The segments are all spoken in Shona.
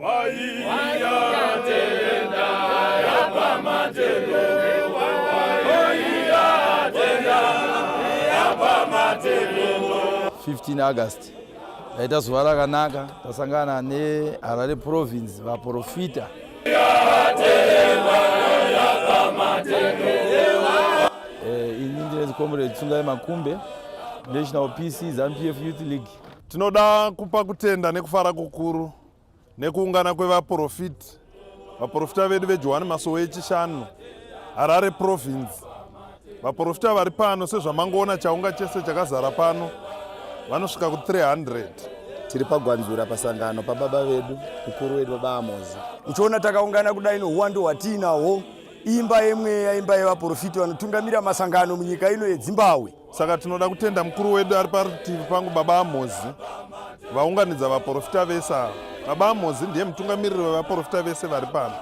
15 August taita zuva rakanaka, tasangana neHarare Province vaprofita. Ini ndinonzi Comrade Tsungai Makumbe, National PC ZANU PF Youth League. Tinoda kupa kutenda nekufara kukuru nekuungana kwevaprofiti, vaprofita vedu veJohani Masowe echishanu, Harare Province. Vaprofita vari pano, sezvamangoona chaunga chese chakazara pano, vanosvika ku300. Tiri pagwanzura pasangano pababa vedu, mukuru wedu Baba Amozi. Uchiona takaungana kudai nohuwandu hwatiinahwo, imba yemweya, imba yevaprofiti vanotungamira masangano munyika ino yeDzimbahwe. Saka tinoda kutenda mukuru wedu ari parutivi pangu, Baba Amozi, vaunganidza vaprofita vese ava. Baba Amozi ndiye mutungamiriri wevaprofita vese vari pano.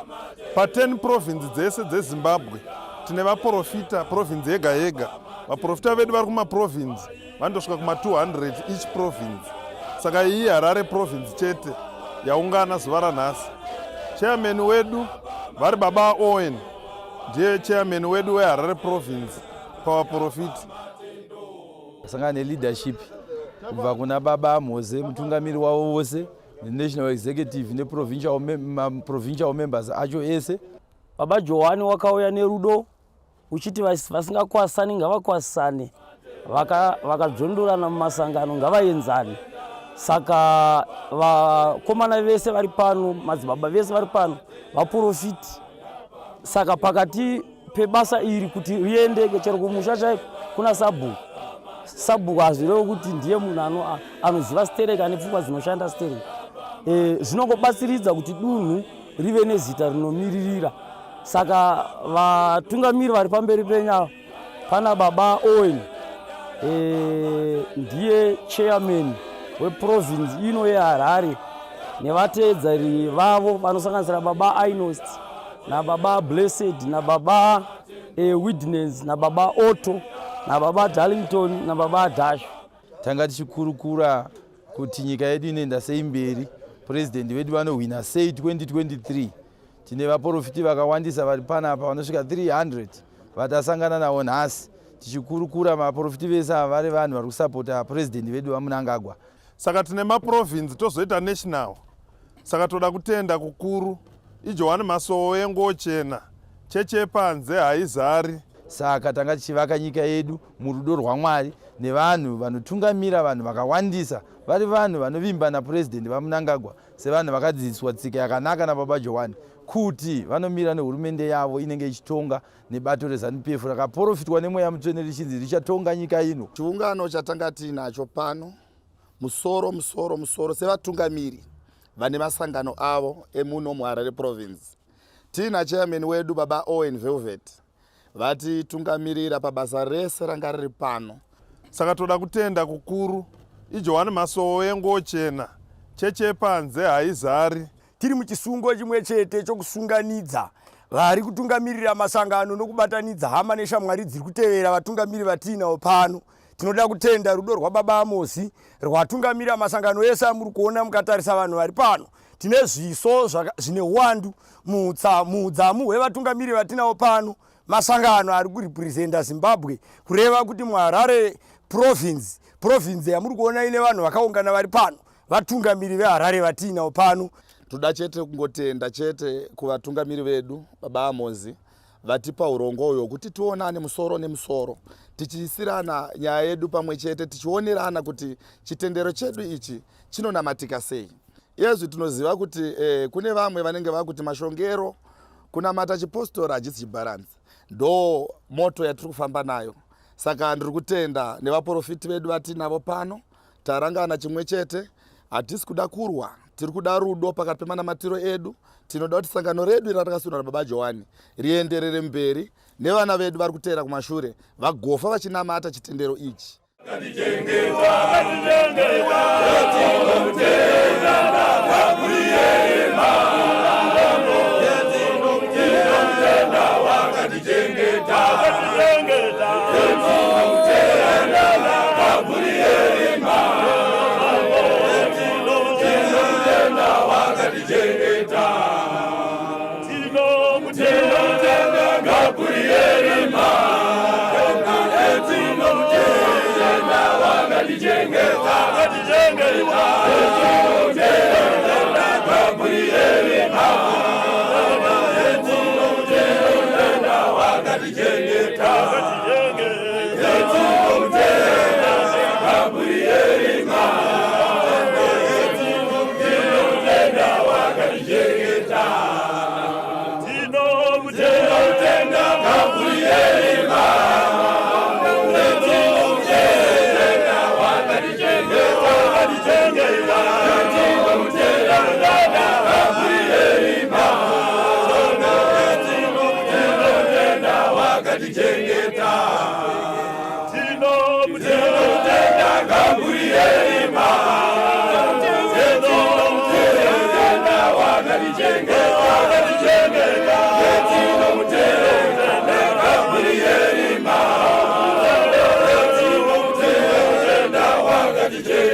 Pa10 province dzese dzeZimbabwe tine vaprofita, province yega yega. Vaprofita vedu vari kumaprovince vanotosvika kuma200 each province. Saka iyi Harare Province chete yaungana zuva ranhasi. Chairman wedu vari Baba Owen, ndiye chairman wedu weHarare Province pavaprofiti. Tasangana neleadership kubva kuna Baba Mose, mutungamiri wavo vose, nenational executive neprovincial members acho ese. Baba Johani wakauya nerudo uchiti vasingakwasani ngavakwasane, vakadzvondorana mumasangano ngavaenzane. Saka vakomana vese vari pano, madzibaba vese vari pano vaprofiti. Saka pakati pebasa iri kuti riendeke chero kumusha chaiko kuna sabhuku, sabhuku hazvirevo kuti ndiye munhu anoziva stereki, ane pfungwa dzinoshanda stereki. Zvinongobatsiridza kuti dunhu rive nezita rinomiririra. Saka vatungamiri vari pamberi penyu pana Baba Owen, ndiye chairman weprovince ino yeHarare, nevateedzeri vavo vanosanganisira Baba Inost naBaba Blessed naBaba Witness naBaba Otto naBaba Darlington naBaba Dash. Tanga tichikurukura kuti nyika yedu inoenda sei mberi, purezidendi vedu vanohwina sei 2023. Tine vaprofiti vakawandisa vari panapa vanosvika 300 vatasangana navo nhasi tichikurukura. Maprofiti vese ava vari vanhu vari kusapota purezidendi vedu VaMnangagwa. Saka tine maprovince, tozoita national. Saka toda kutenda kukuru. IJohani Masowe yengochena, cheche yepanze haizari. Saka tanga tichivaka nyika yedu murudo rwaMwari nevanhu vanotungamira, vanhu vakawandisa vari vanhu vanovimba napurezidendi VaMnangagwa, sevanhu vakadzidziswa tsika yakanaka naBaba Johani, kuti vanomira nehurumende yavo inenge ichitonga nebato reZANU PF rakaprofitwa nemweya mutsvene richinzi richatonga nyika ino. Chiungano chatanga tiinacho pano, musoro musoro musoro sevatungamiri vane masangano avo emuno muHarare Province, tiina chairman wedu Baba Owen Velvet, vatitungamirira pabasa rese ranga riri pano. Saka toda kutenda kukuru. IJohani Masowe yengochena, cheche yepanze haizari. Tiri muchisungo chimwe chete chokusunganidza vari kutungamirira masangano nokubatanidza hama neshamwari dziri kutevera vatungamiri vatiinavo pano. Tinoda kutenda rudo rwaBaba Amosi rwatungamira masangano ese amuri kuona. Mukatarisa vanhu vari pano, tine zviso zvine uwandu muudzamu hwevatungamiri vatinavo pano, masangano ari kurepresenta Zimbabwe, kureva kuti muHarare Province, province yamuri kuona ine vanhu vakaungana vari pano, vatungamiri veHarare vatiinavo pano. Toda chete kungotenda chete kuvatungamiri vedu Baba Amozi vatipa urongwa uyo kuti tionane musoro nemusoro, tichiisirana nyaya yedu pamwe chete, tichionerana kuti chitendero chedu ichi chinonamatika sei. Iyezvi tinoziva kuti kune vamwe vanenge vakuti mashongero kunamata chipostori hachisi chibharansi. Ndo moto yatiri kufamba nayo. Saka ndiri kutenda nevaprofiti vedu vatinavo pano. Tarangana chimwe chete, hatisi kuda kurwa, tiri kuda rudo pakati pemanamatiro edu. Tinoda kuti sangano redu ratakasundwa naBaba Johani rienderere mberi, nevana vedu vari kuteera kumashure vagofa vachinamata chitendero ichi. Wakatichengeta. Wakatichengeta.